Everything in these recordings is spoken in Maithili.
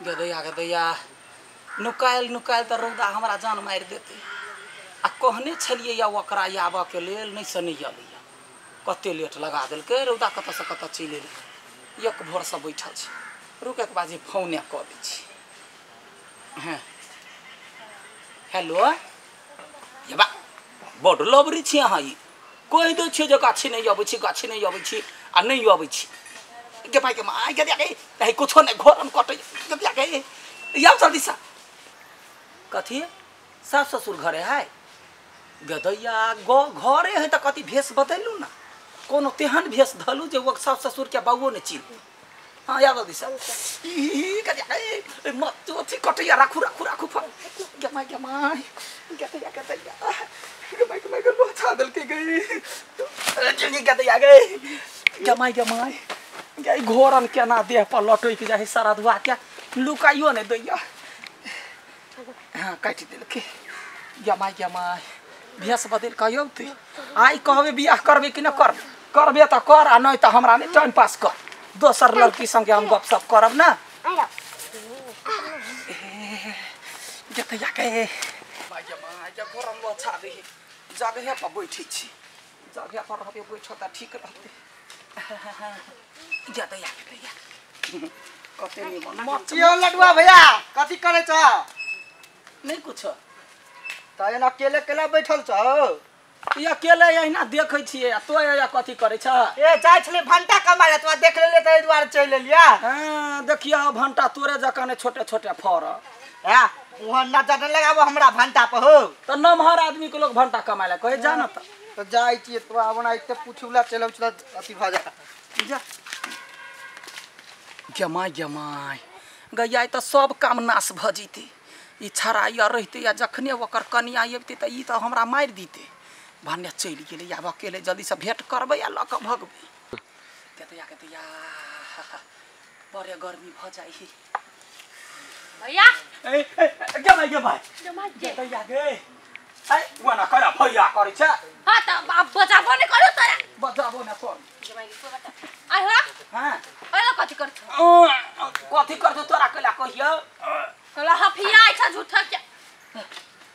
गदैया गदैया नुकायल नुकायल तऽ रौदा हमरा जान मारि देतै। आ कहने छलियै या ओकरा आबऽके लेल, नहि से नहि अयलैया, कते लेट लगा देलकै रौदा, कतऽसँ कतऽ चलि एलै। एक भोरसँ बैठल छी, रुकैके बाद जे फोने कऽ दै छी। हँ हेलो, ये बा बड्ड लबरी छी अहाँ, ई कहि दै छियै जे गाछी नहि अबै छी, गाछी नहि अबै छी, आ नहि अबै छी। गे भाइ गे माय गे गे कुछो नहि घरन कटै गे गे आउ जल्दीसँ। कथी सास ससुर घरे है? गदैया घरे है तऽ कथी भेष बदलू ना, कोनो तेहन भेष धलू जे ओ सास ससुरके बाबुओ नहि चिन्ह। हाँ या जल्दीसँ अथी कटैया, राखू राखू राखू। गे माय गे माय गदैया गदैया गे माय गे माय गे लोचा देलकै गे गदैया गे गे माय गे माय गे घोरन केना देह पर लटकि जाइ है सरदुआ के, लुकाइयो नहि दैया। हाँ काटि देलकै गे माय गे माय। भेष बदलि कऽ अयतै, आइ कहबै बियाह करबै कि नहि करबै? करबे तऽ कर, आ नहि तऽ हमरा नहि टाइम पास कर, दोसर लड़की संगे हम गपशप करब ना। गदैया गे माय गे माय गे घोरन लोचा दै जगहे पर बैठै छी, जगह पर रहबै बैठो तऽ ठीक रहतै। गदैया गदैया कते निमन यौ लडुआ भैया, कथी करै छ? नहि कुछो। तऽ एना अकेले केला बैठल छ? ई अकेले अहिना देखै छियै, आ तो या कथी करै छ? ए जाइ छलै भंटा कमाय लए, तोरा देख लेलियै तऽ एहि दुआरे चलि एलियै। हँ देखियौ भंटा तोरे जकाँ नहि छोटे छोटे फड़। हँ वहाँ नजर नहि लगाबो हमरा भंटा पर हो। तऽ नमहर आदमी के लोग भंटा कमाय लए कहै, जा न तऽ। तऽ जाइ छियै तोरा ओना एते पूछू लए चलि अबै छलै अथी भऽ जा। जा गे माय गे माय गैया तऽ सब काम नाश भऽ जैतै। ई छड़ा रहितै आ जखने ओकर कनिया अबितै तऽ ई तऽ हमरा मारि दितै। भने चलि गेलै, आब अकेले जल्दीसँ भेँट करबै आ लऽ कऽ भगबै। गदैया गदैया बड़े गर्मी भऽ जाइ है। भैया गे माय गे माय गदैया गे ऐ ओना करा भैया करै छै। हाँ तऽ आब बजाबो नहि करू तोरा, बजाबो नहि कर। आइ हो हाँ ओला कथी करछौ? कथी करछौ तोरा कैला कहियौ? कहला हफिया छ झूठा के।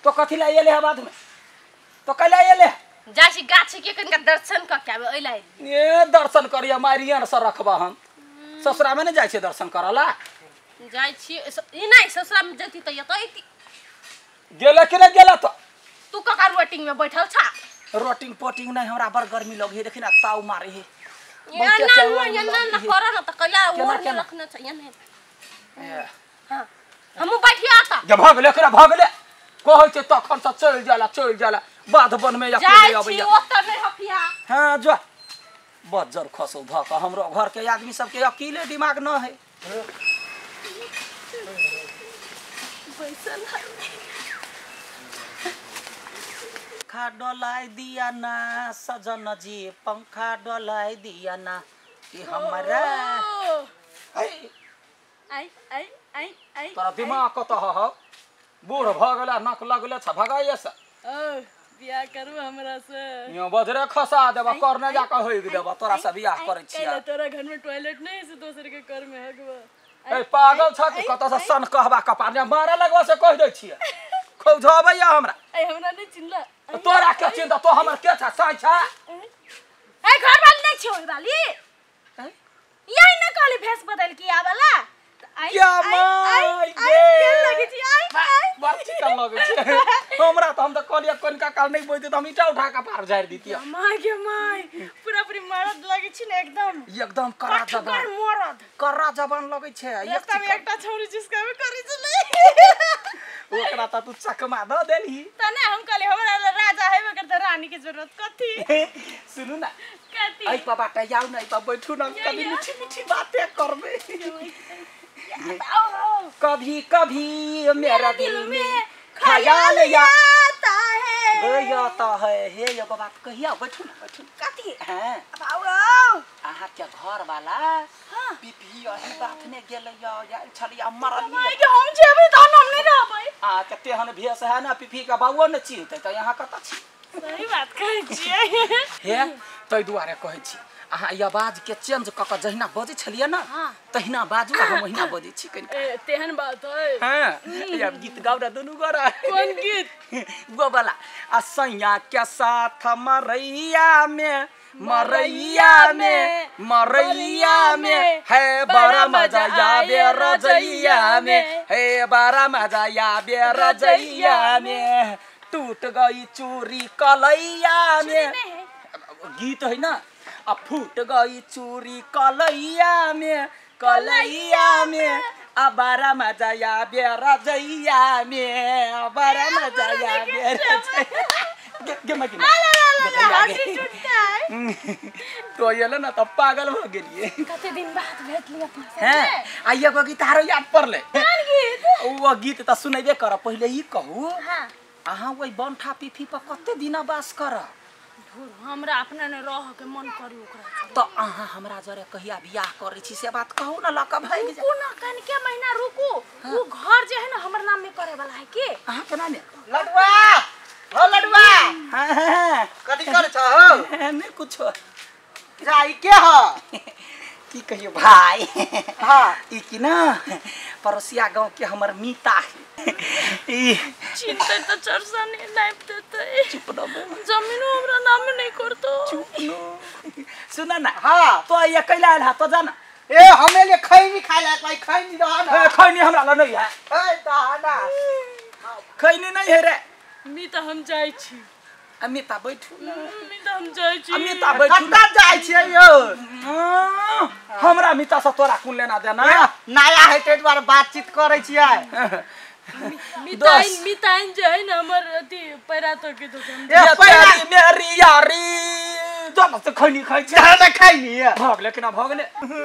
तो कथी ला एले है बाद में? तो कैला एले? जाइ छी गाछी के कनिका दर्शन क के आबे ओइला। ए दर्शन करिया मारियन से रखबा हम, ससुरा में नहीं जाइ छी दर्शन करला? जाइ छी ई नहीं, ससुरा में जैती त एतै अइती। गेले कि नहीं गेले? तो तू कका रोटिंग में बैठल छा? रोटिंग पोटिंग नहीं, हमरा बड़ गर्मी लगे है, देखी ना ताव मारे है। ये ना ये ना ना कर न त कैला और रखना चाहिए नहीं। हां हमहु बैठिया त जब भगले करा भगले कहै छै तखन से चलि जाला चलि जाला बाध वन में अकेले अबैया। ओत नहीं हफिया। हां जो बज्जर खसौ ध क हमरो घर के आदमी सबके अकेले दिमाग न है। बैसल पंखा डोलाई दिया ना सजन जी, पंखा डोलाई दिया ना कि हमरा आई आई आई आई तोरा दिमाग कत ह? बूढ़ भ गेला, नक लगले छ, भगाइए से। ओ बियाह करू हमरा से? यो बजरे खसा देबा, करने जा के होइक देबा, तोरा से बियाह करै छियै। तोरा घर में टॉयलेट नहीं है से दोसर के घर में हगबा। ए पागल छ कि कत से सन कहबा कपार ने मारे लगबा से कहि दै छियै। खौझबैया हमरा। ए हमरा नहीं चिन्हला। तोरा के चिन्ह? तो हमर के छ साइ छ? ए घर वाली नहीं छ ओइ वाली। यही न कहली भेष बदल के आबला। क्या माय गे लगे छी आई आई बड़ चिकन लगे छै हमरा त। हम त कहलियै कनिका काल नहीं बोलते त हम ईटा उठा के पार झाड़ि दितियै। My गे my पूरा पूरी मरद लगे छी ने एकदम, एकदम कड़ा जबान मरद, कड़ा जबान लगे छै। रास्ता में एकटा छौरी जिसका में करै छलै ओकरा त तू चकमा द देलही त ने। हम कहली हमरा राजा हेबे कर त रानी के जरूरत कथी? सुनू ना कथी? ऐ बाबा त आउ न, ऐ बा बैठू न, कभी मीठी मीठी बातें करबै। कभी कभी मेरा दिल में ख्याल आता है आता है। हे ये बाबा कहिया बैठू ना बैठू कथी? हां आउ आउ अहाँ के घर वाला पीपी अही बात ने गेलै या छलिया मरल। के हम जेबै त हम नहीं रहबै। आ के तेहन भेष है ना पीपी के बाबुओ ने चिन्हतै त यहाँ कत छी? सही बात कहै छियै। हे तै दुआरे कहै छी अहाँ ई आवाज के चेंज क क जहिना बजै छलियै ना तहिना बाजू हम ओहिना बजै छी कनि तेहन बात है। हां अब गीत गाउ रे दुनू गोरा। कोन गीत? वो वाला आ सैया के साथ मरैया में मरैया में मरैया में है बड़ा मजा आवे रजैया में है बड़ा मजा आवे रजैया में टूट गई चूरी कलैया में गीत है ना। आ फूट गई चूरी कलैया में आ बड़ा मजा आवे रजैया में आ बड़ा मजा आवे रजैया। तो ये ना तो पागल हो गेलिए। कते दिन बाद भेटली अपना से। हैं आ एगो गीत आरो याद पड़ले। कोन गीत? वो गीत त सुनेबे कर पहिले ई कहू। हां अहाँ ओइ बनठा पीफी पर कते दिन वास कर? हमरा अपना ने रह के मन करी ओकरा। तो अहाँ हमरा जरे कहिया बियाह करै छी से बात कहू ना लक भाई। रुकू ना कनके महीना रुकू। उ घर जे है ना हमर नाम में करे वाला है के? अहाँ के नाम में? लडुआ हो लडुआ। हां कथि कर छ हो? नहीं कुछो। जा ई के ह? की कहियो भाई। हां ई की ना पड़ोसिया गांव के हमर मीता है। ई चिंता त चरसा नहीं नाप देते। चुप न जमीनो हमरा नाम में नहीं करतो। चुप न सुन ना। हां तो ये कैला आयल हा तो जाना। ए हमे ले खैनी खाय ला भाई खैनी रह ना। खैनी हमरा ल नहीं है। ए दाना खैनी नहीं है रे। मीता हम जाय छी। अमिता बैठू ना। मीता हम जाय छी। अमिता बैठू कत जाय छी यो? हमरा मीता से तोरा कोन लेना देना? नया है ते द्वारा बातचीत करै छियै। मिताइन मिताइन जे है ना हमर अथी पैरा तो के दुकान। ए पैरा मेरी यारी जब से खैनी खाइ छी। ना खैनी भऽ गेलै केना भऽ गेलै?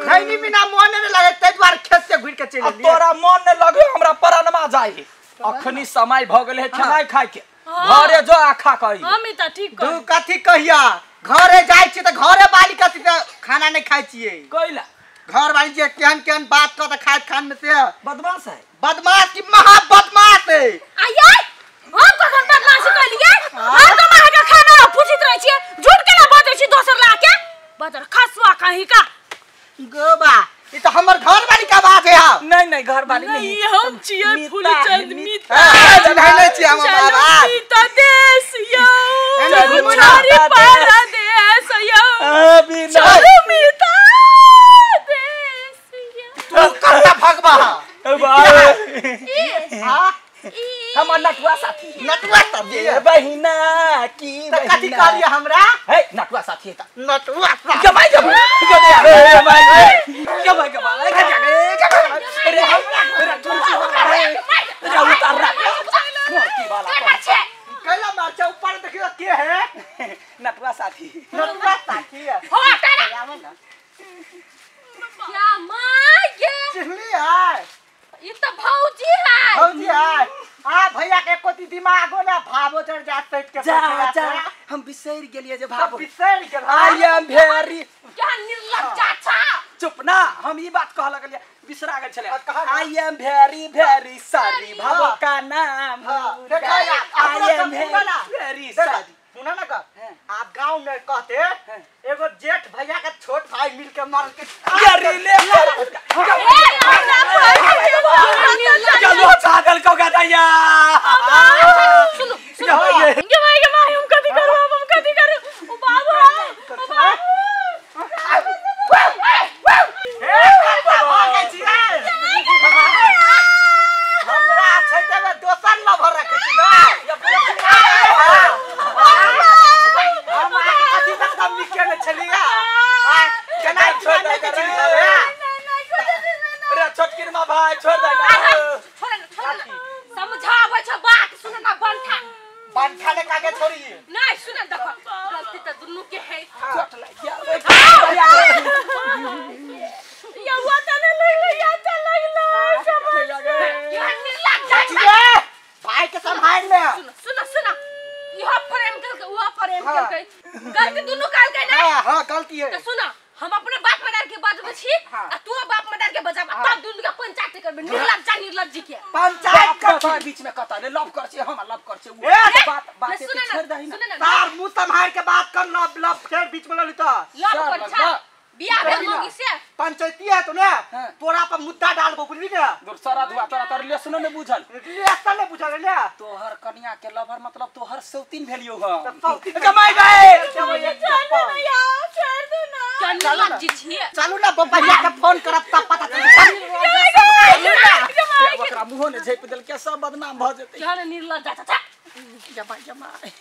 खैनी बिना मन नै लगे ते द्वारा खेत से घुर के चलि गेलियै। तोरा मन नै लगे हमरा परानमा जाय। अखनी समय भऽ गेलै खेनाइ खाइ के। घरे जो आ खा कही। हम त ठीक कर। तू कथि कहिया? घरे जाय छी त घरे वाली कथि त खाना नै खाइ छियै। कैला? घर वाली जे केहन केहन बात क त खाइत खान में से बदमाश है। बदमाश की महा बदमाश है। आये हम कखन बदमाशी कहलियै? हम त अहाँ के खाना पूछित रहै छियै, झूठ केना बजै छी दोसर ला के? बजर खसुआ कहीं का। गोबा ई त हमर घर वाली का बात है। हां नहीं नहीं घर वाली नहीं हम छियै फूलचंद मीता। नहीं नहीं छियै हम बाबा। मीता देश यौ छोरी पारा देश यौ चलू मीता देश यौ। तू कत्ता भगवा? हां हमर नटुआ साथी। नटुआ साथी बहिना की त कथि कहलियै हमरा? हे नटुआ साथी त नटुआ साथी। गमाई गमाई गमाई गमाई गमाई अरे हमरा रे तुलसी रे रे उतार रे मोती वाला कैला मार छ ऊपर देखियो के है? नटुआ साथी। नटुआ साथी है। हो तारा क्या मां ये चिन्हली है? ई त भौजी है। भौजी है। आ भैया के एको दिमागो ना भावो चढ़ जात सैत के जा जा हम बिसरि गेलियै जे भावो बिसरि गेल। I am very क्या निर्लज्जा छा। चुप ना हम ई बात कह लगलियै बिसरा गेल छलै। I am very very sorry भावो का नाम। I am very sorry. सुना ना कर आप गांव में कहते एगो जेठ भैया के छोट भाई मिल के मार के अरे ले चलो पागल को गदैया। सुनो सुनो ये भाई के माई हम कथि करू हम कथि करू? ओ बाबू ओ बाबू ए कत्ता भागै छियै? हमरा छै त दोसर लभर रखै छी ना। हम अहाँके कथि तक कम केने छलियै? केना छोड़ दे छलियै? अरे छोटकिरमा भाई छोड़ दे ना। छोड़ ना छोड़ ना समझाबै छ बात सुन ना। बनठा बनठा ने काके छोड़ी नहीं सुन देखो गलती त दुन्नू के है। चोट लागि गया। या हुआ त ने लगले या त लगले या निर्लज्जा भाई के संभाल ले। सुन सुन सुन इहो प्रेम करके वो प्रेम करके गलती दुन्नू करके ना। हां हां गलती है त सुन हम अपने बाप मदार के बजबै छी आ तू बाप मदार थानेदार के बजाब तब दुनू के पंचायत करबे निर्लज्जा निर्लज्जी के पंचायत बाप कर रे, बीच में कत ले लव कर छे हम लव कर छे उ ए, बात बात सुने ना छोड़ दही ना सुने ना तार मुंह संभाल के बात कर लब लब फिर बीच में ललिता लव सर कर लगबा। छा बियाह भेल मोगी से पंचायती है तो ना हाँ। तोरा पर मुद्दा डालबो बुझली ना दूर सारा धुआ तोरा तोर लेसनो ने बुझल रिएक्शन नहीं बुझल ने तोहर कन्या के लवर मतलब तोहर सौतीन भेलियो ह तो सौतीन जमाई गए चलो ना यार छोड़ दो ना क्या निर्लज्जी छिए चलू ना बम्बैया के फोन करब तब पता चली ओकरा मुहो ने झापि देलकै सब बदनाम भ जेतै क्या निर्लज्जा चाचा जमाई जमाई